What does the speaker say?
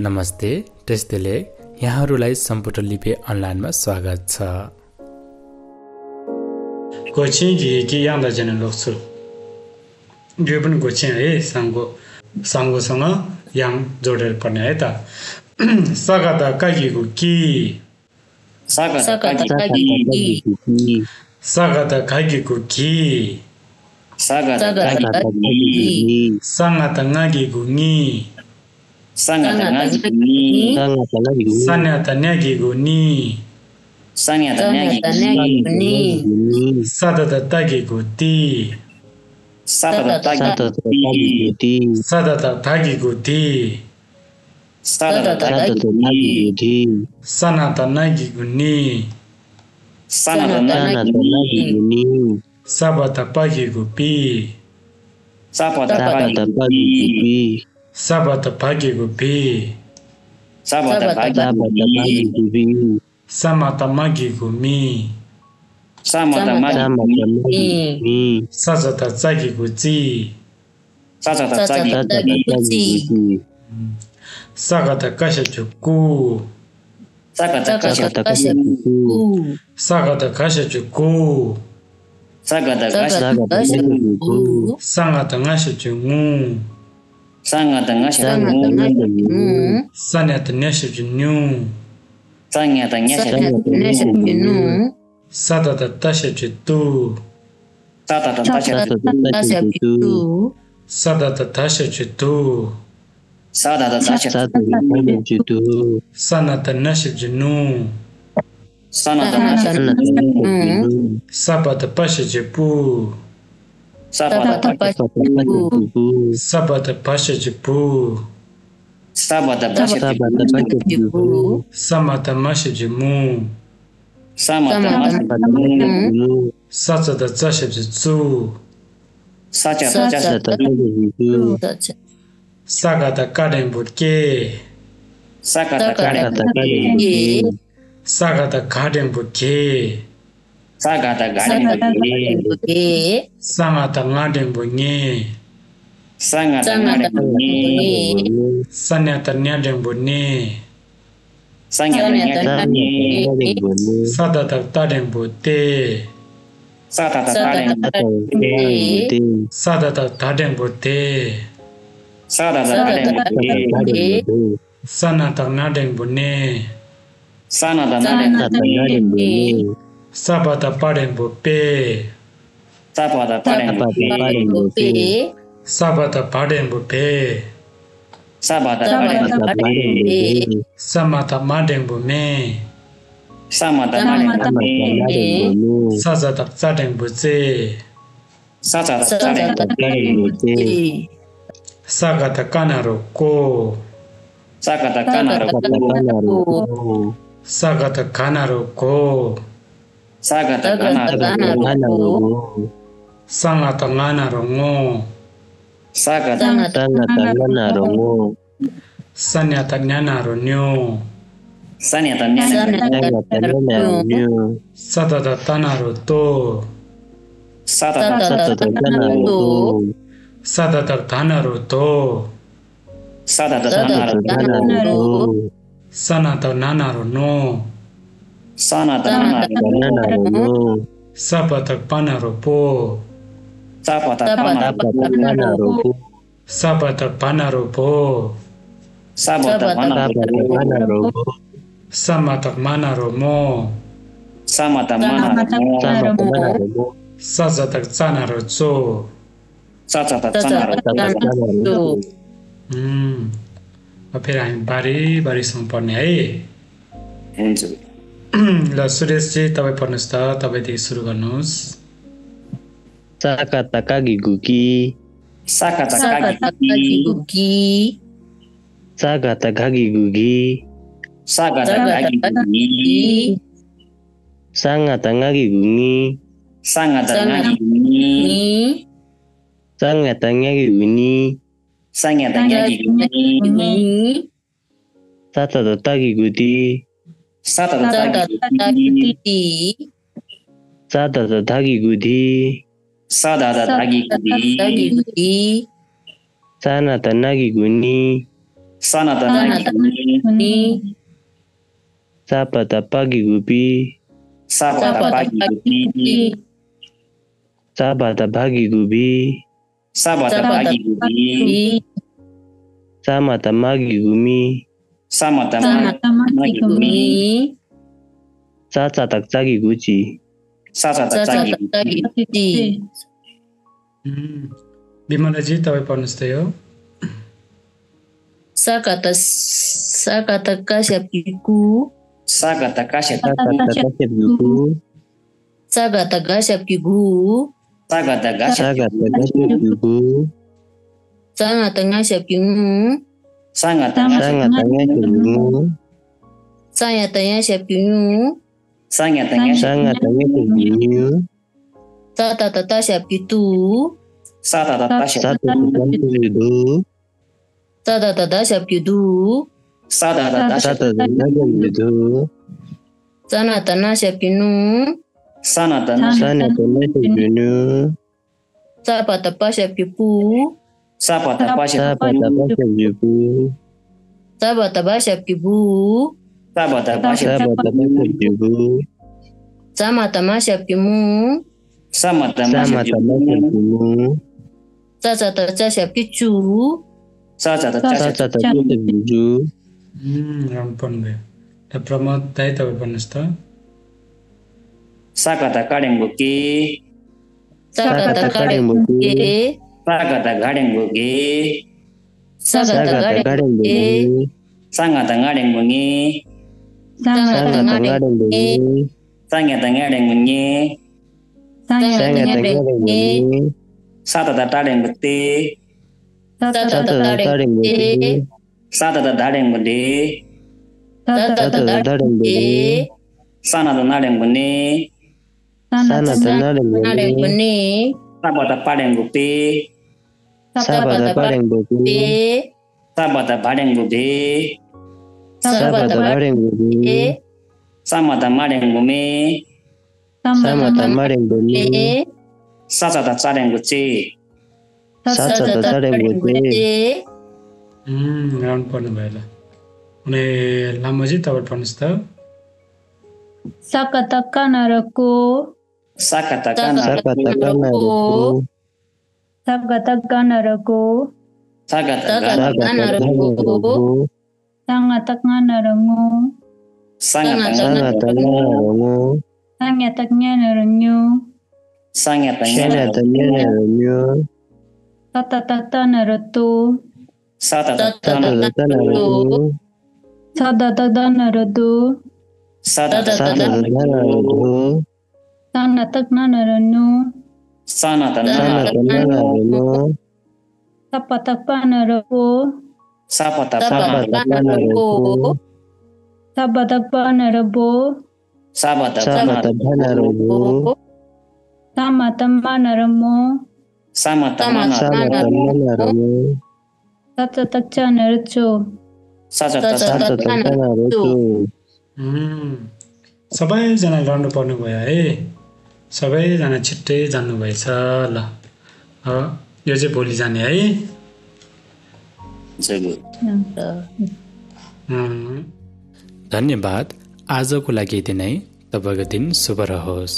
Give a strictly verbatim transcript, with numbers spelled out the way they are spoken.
नमस्ते, བཀྲ་ཤིས་བདེ་ལེགས། यहाँहरूलाई सम्पूर्ण लिपि अनलाइनमा स्वागत छ। སྒོ་ཆེན་གྱི་ཡི་གེ་དབྱངས་དང་བཅས་ནས་ཀློག་ཚུལ། འགྱོད་པ་ནི་སྒོ་ཆེན་ཨེ་ས་མགོ། ས་མགོ་སོང་ང་དབྱངས་རྡོ་རེ་བར་ནས་ཨེ་ད། ས་ག་བཏགས་སྐ་གི་གུ་སྐྱི། ས་ག་བཏགས་སྐ་གི་གུ་སྐྱི། ས་ག་བཏགས་ག་གི་གུ་གི། ས་ག་བཏགས་ག་གི་གུ་གི། ས་ང་བཏགས་ང་གི་གུ་ངི། ས་ང་བཏགས་ང་གི་གུ་ངི། ས་ང་བཏགས་ང་གི་གུ་ངི། ས་ན་བཏགས་ན་གི་གུ་ནི། ས་ན་བཏགས་ན་གི་གུ་ནི། ས་ད་བཏགས་སྟ་གི་གུ་སྟི། ས་ད་བཏགས་སྟ་གི་གུ་སྟི། ས་ད་བཏགས་ད་གི་གུ་དི། ས་ད་བཏགས་ད་གི་གུ་དི། ས་ན་བཏགས་ན་གི་གུ་ནི། ས་ན་བཏགས་ན་གི་གུ་ནི། ས་བ་བཏགས་སྦ་གི་གུ་སྦི། ས་བ་བཏགས་སྦ་གི་གུ་སྦི། ས་བ་བཏགས་སྦ་གི་གུ་སྦི། ས་བ་བཏགས་སྦ་གི་གུ་སྦི། ས་མ་བཏགས་མ་གི་གུ་སྨི། ས་མ་བཏགས་མ་གི་གུ་སྨི། ས་བ་བཏགས་སྦ་གི་གུ་སྦི། ས་བ་བཏགས་སྦ་གི་གུ་སྦི། ས་ག་བཏགས་སྐ་ཞབས་ཀྱུ་སྐུ། ས་ག་བཏགས་སྐ་ཞབས་ཀྱུ་སྐུ། ས་ག་བཏགས་སྒ་ཞབས་ཀྱུ་སྒོ། ས་ག་བཏགས་སྒ་ཞབས་ཀྱུ་སྒོ། ས་ང་བཏགས་ང་ཞབས་ཀྱུ་ངུ། ས་ང་བཏགས་ང་ཞབས་ཀྱུ་ངུ། ས་ན་བཏགས་ན་ཞབས་ཀྱུ་ནུ། ས་ན་བཏགས་ན་ཞབས་ཀྱུ་ནུ། ས་ད་བཏགས་སྟ་ཞབས་ཀྱུ་སྟུ། ས་ད་བཏགས་སྟ་ཞབས་ཀྱུ་སྟུ། ས་ད་བཏགས་སྟ་ཞབས་ཀྱུ་སྟུ། ས་ད་བཏགས་སྡ་ཞབས་ཀྱུ་སྡུ། ས་ད་བཏགས་སྡ་ཞབས་ཀྱུ་སྡུ། ས་ན་བཏགས་ན་ཞབས་ཀྱུ་ནུ། ས་ན་བཏགས་ན་ཞབས་ཀྱུ་ནུ། ས་བ་བཏགས་སྦ་ཞབས་ཀྱུ་སྦུ། ས་བ་བཏགས་སྦ་ཞབས་ཀྱུ་སྦུ། ས་བ་བཏགས་སྦ་ཞབས་ཀྱུ་སྦུ། ས་བ་བཏགས་སྦ་ཞབས་ཀྱུ་སྦུ། ས་མ་བཏགས་མ་ཞབས་ཀྱུ་སྨུ། ས་མ་བཏགས་མ་ཞབས་ཀྱུ་སྨུ། ས་ཙ་བཏགས་ཙ་ཞབས་ཀྱུ་སཙུ། ས་ཙ་བཏགས་ཙ་ཞབས་ཀྱུ་སཙུ། ས་ག་བཏགས་སྐ་འགྲེང་བུ་སྐེ། ས་ག་བཏགས་སྐ་འགྲེང་བུ་སྐེ། ས་ག་བཏགས་སྒ་འགྲེང་བུ་སྒེ། ས་ག་བཏགས་སྒ་འགྲེང་བུ་སྒེ། ས་ང་བཏགས་ང་འགྲེང་བུ་ངེ། ས་ང་བཏགས་ང་འགྲེང་བུ་ངེ། ས་ན་བཏགས་ན་འགྲེང་བུ་ནེ། ས་ན་བཏགས་ན་འགྲེང་བུ་ནེ། ས་ད་བཏགས་སྟ་འགྲེང་བུ་སྟེ། ས་ད་བཏགས་སྟ་འགྲེང་བུ་སྟེ། ས་ད་བཏགས་ད་འགྲེང་བུ་དེ། ས་ད་བཏགས་ད་འགྲེང་བུ་དེ། ས་ན་བཏགས་ན་འགྲེང་བུ་ནེ། ས་ན་བཏགས་ན་འགྲེང་བུ་ནེ། ས་བ་བཏགས་སྦ་འགྲེང་བུ་སྦེ། ས་བ་བཏགས་སྦ་འགྲེང་བུ་སྦེ། ས་བ་བཏགས་སྦ་འགྲེང་བུ་སྦེ། ས་བ་བཏགས་སྦ་འགྲེང་བུ་སྦེ། ས་མ་བཏགས་མ་འགྲེང་བུ་མེ། ས་མ་བཏགས་མ་འགྲེང་བུ་མེ། ས་ཙ་བཏགས་ཙ་འགྲེང་བུ་ཙེ། ས་ཙ་བཏགས་ཙ་འགྲེང་བུ་ཙེ། ས་ག་བཏགས་སྐ་ན་རོ་སྐོ། ས་ག་བཏགས་སྐ་ན་རོ་སྐོ། ས་ག་བཏགས་སྒ་ན་རོ་སྒོ། ས་ག་བཏགས་སྒ་ན་རོ་སྒོ། ས་ང་བཏགས་ང་ན་རོ་སྔོ། ས་ག་བཏགས་ང་ན་རོ་སྔོ། ས་ན་བཏགས་ན་ན་རོ་སྙོ། ས་ན་བཏགས་ན་ན་རོ་སྙོ། ས་ད་བཏགས་སྟ་ན་རོ་སྟོ། ས་ད་བཏགས་སྟ་ན་རོ་སྟོ། ས་ད་བཏགས་ད་ན་རོ་དོ། ས་ད་བཏགས་ད་ན་རོ་དོ། ས་ན་བཏགས་ན་ན་རོ་ནོ། ས་ན་བཏགས་ན་ན་རོ་ནོ། ས་བ་བཏགས་བ་ན་རོ་བོ། ས་བ་བཏགས་བ་ན་རོ་བོ། ས་བ་བཏགས་བ་ན་རོ་བོ། ས་བ་བཏགས་བ་ན་རོ་བོ། ས་མ་བཏགས་མ་ན་རོ་མོ། ས་མ་བཏགས་མ་ན་རོ་མོ། ས་ཙ་བཏགས་ཙ་ན་རོ་ཙོ། ས་ཙ་བཏགས་ཙ་ན་རོ་ཙོ། ཨུམ། ཨ་ཕེ་ར་ཧིན་བ་རི་བ་རི་སང་པར་ནི་ཨེ། ཧེན་ཙུ། ལ་སུ་རེ་སི་ཏ་བའི་པར་ནི་སྟ་ཏ་བའི་དེ་སུ་རུ་ག་ནོ། ས་ག་བཏགས་སྐ་གི་གུ་སྐི། ས་ག་བཏགས་སྐ་གི་གུ་སྐི། ས་ག་བཏགས་སྒ་གི་གུ་སྒི། ས་ག་བཏགས་སྒ་གི་གུ་སྒི། ས་ང་བཏགས་ང་གི་གུ་ངི། ས་ང་བཏགས་ང་གི་གུ་ངི། ས་ང་བཏགས་ང་གི་གུ་ངི། ས་ང་བཏགས་ང་གི་གུ་ངི། ས་ད་བཏགས་སྟ་གི་གུ་སྟི། ས་ད་བཏགས་སྟ་གི་གུ་སྟི། ས་ད་བཏགས་སྟ་གི་གུ་སྟི། ས་ད་བཏགས་སྟ་གི་གུ་སྟི། ས་ན་བཏགས་ན་གི་གུ་ནི། ས་ན་བཏགས་སྣ་གི་གུ་སྣི། ནི། ས་པ་བཏགས་སྤ་གི་གུ་སྤི། ས་པ་བཏགས་སྤ་གི་གུ་སྤི། ས་པ་བཏགས་སྦ་གི་གུ་སྦི། ས་པ་བཏགས་སྦ་གི་གུ་སྦི། ས་མ་བཏགས་སྨ་གི་གུ་སྨི། ས་མ་བཏགས་སྨ་གི་གུ་སྨི། ཙ་ཙ་བཏགས་ཙ་གི་གུ་ཙི། ཙ་ཙ་བཏགས་ཙ་གི་གུ་ཙི། ཨུམ། བི་མ་ལ་ཇི་ལྟ་བུའི་བར་ན་སྟེ་ཡོད། ས་ག་བཏགས། ས་ག་བཏགས་སྐ་ཞབས་ཀྱུ་སྐུ། ས་ག་བཏགས་སྐ་ཞབས་ཀྱུ་སྐུ། ས་ག་བཏགས་སྐ་ཞབས་ཀྱུ་སྐུ། ས་ག་བཏགས་སྒ་ཞབས་ཀྱུ་སྒུ། ས་ག་བཏགས་སྒ་ཞབས་ཀྱུ་སྒ་ཞབས་ཀྱུ་སྒུ། ས་ང་བཏགས་སྔ་ཞབས་ཀྱུ་སྔུ། ས་ང་བཏགས་སྔ་ས་ང་བཏགས་སྔ་ཞབས་ཀྱུ་སྔུ། ས་ཡ་བཏགས་ཡ་ཞབས་ཀྱུ་སྙུ། ས་ཡ་བཏགས་ཡ་ས་ང་བཏགས་སྔ་ཞབས་ཀྱུ་སྙུ། ས་ད་བཏགས་སྟ་ཞབས་ཀྱུ་སྟུ། ས་ད་བཏགས་སྟ་ས་ཞབས་ད་ཀྱུ་བཏགས་སྟ་ཞབས་ཀྱུ་སྟུ། ས་ད་བཏགས་སྡ་ཞབས་ཀྱུ་སྡུ། ས་ད་བཏགས་སྡ་ས་ཞབས་ད་ཀྱུ་བཏགས་སྡ་ཞབས་ཀྱུ་སྡུ། ས་ན་བཏགས་སྣ་ཞབས་ཀྱུ་སྣུ། ས་ན་བཏགས་སྣ་ས་ན་ཞབས་ཀྱུ་བཏགས་སྣ་ཞབས་ཀྱུ་སྣུ། ས་པ་བཏགས་སྤ་ཞབས་ཀྱུ་སྤུ། ས་པ་བཏགས་སྤ་ས་ཞབས་པ་ཀྱུ་བཏགས་སྤ་སྤུ། ཞབས་ཀྱུ་སྤུ། ས་པ་བཏགས་སྦ་ཞབས་ཀྱུ་སྦུ། ས་པ་བཏགས་སྦ་ས་ཞབས་པ་ཀྱུ་བཏགས་སྦ་སྦུ། ཞབས་ཀྱུ་སྦུ། ས་མ་བཏགས་སྨ་ཞབས་ཀྱུ་སྨུ། ས་མ་བཏགས་སྨ་ས་མ་ཞབས་ཀྱུ་བཏགས་སྨ་སྨུ། ཞབས་ཀྱུ་སྨུ། ས་ཙ་བཏགས་སྩ་ཞབས་ཀྱུ་སྩུ། ས་ཙ་བཏགས་སྩ་ས་ཙ་བཏགས་སྩ་ཞབས་ཀྱུ་སྩུ། ཨུམ། རང་པོ་ནི། ད་པྲ་མ་ད་ཡི་ད་བ་པ་ནི་སྟ། ས་ག་བཏགས་སྐ་ལེང་པོ་སྐེ། ས་ག་བཏགས་སྐ་ལེང་པོ་སྐེ། ས་ག་བཏགས་སྒ་ལེང་པོ་སྒེ། ས་ག་བཏགས་སྒ་ལེང་པོ་སྒེ། ས་ང་བཏགས་ང་ལེང་པོ་ངེ། ས་ང་བཏགས་ང་ལེང་པོ་ངེ། ས་ང་བཏགས་ང་ལེང་པོ་ཉེ། ས་ང་བཏགས་ང་ལེང་པོ་ཉེ། ས་ད་བཏགས་སྲ་ལེང་པོ་སྲེ། ས་ད་བཏགས་སྲ་ལེང་པོ་སྲེ། ས་ད་བཏགས་སྡ་ལེང་པོ་སྡེ། ས་ད་བཏགས་སྡ་ལེང་པོ་སྡེ། ས་ན་བཏགས་སྣ་ལེང་པོ་སྣེ། ས་ན་བཏགས་སྣ་ལེང་པོ་སྣེ། ས་པ་བཏགས་སྤ་ལེང་པོ་སྤེ། ས་པ་བཏགས་སྤ་ལེང་པོ་སྤེ། ས་པ་བཏགས་སྦ་ལེང་པོ་སྦེ། ས་པ་བཏགས་སྦ་ལེང་པོ་སྦེ། ས་མ་བཏགས་སྨ་ལེང་པོ་སྨེ། ས་མ་བཏགས་སྨ་ལེང་པོ་སྨེ། ས་ཙ་བཏགས་སྩ་ལེང་པོ་སྩེ། ས་ཙ་བཏགས་སྩ་ལེང་པོ་སྩེ། ཨུམ། རང་པོ་ནི་བས་ལ། ནས་ལ་མ་ཇི་ལྟ་བུར་པ་ནི་སྟ། ས་ག་བཏགས་སྐ་ན་རོ་སྐོ། ས་ག་བཏགས་སྐ་ན་རོ་སྐོ། ས་ག་བཏགས་སྒ་ན་རོ་སྒོ། ས་ག་བཏགས་སྒ་ན་རོ་སྒོ། ས་ང་བཏགས་སྔ་ན་རོ་སྔོ། ས་ང་བཏགས་སྔ་ན་རོ་སྔོ། ས་ཉ་བཏགས་སྙ་ན་རོ་སྙོ། ས་ཉ་བཏགས་སྙ་ན་རོ་སྙོ། ས་ཏ་བཏགས་སྟ་ན་རོ་སྟོ། ས་ཏ་བཏགས་སྟ་ན་རོ་སྟོ། ས་ད་བཏགས་སྡ་ན་རོ་སྡོ། ས་ད་བཏགས་སྡ་ན་རོ་སྡོ། ས་ན་བཏགས་སྣ་ན་རོ་སྣོ། ས་ན་བཏགས་སྣ་ན་རོ་སྣོ། ས་པ་བཏགས་སྤ་ན་རོ་སྤོ། ས་པ་བཏགས་སྤ་ན་རོ་སྤོ། ས་བ་བཏགས་སྦ་ན་རོ་སྦོ། ས་བ་བཏགས་སྦ་ན་རོ་སྦོ། ས་མ་བཏགས་སྨ་ན་རོ་སྨོ། ས་མ་བཏགས་སྨ་ན་རོ་སྨོ། ས་ཙ་བཏགས་སྩ་ན་རོ་སྩོ། ས་ཙ་བཏགས་སྩ་ན་རོ་སྩོ། ཨུམ། ས་བའི་ཟ་ན་རང་འགྲོ་པ་ནུ་བ་ཡ་ཨེ། ས་བའི་ཟ་ན་ཆི་ཏྲེ་ཟ་ནུ་བ་ཡ་ས་ལ། ཨ། ཡོ་ཇེ་བོ་ལི་ཟ་ནི་ཨེ། ཟེར་དགོས། ཨུམ། धन्यवाद। आजको लागि यति नै। तपाईँको दिन शुभ रहोस्।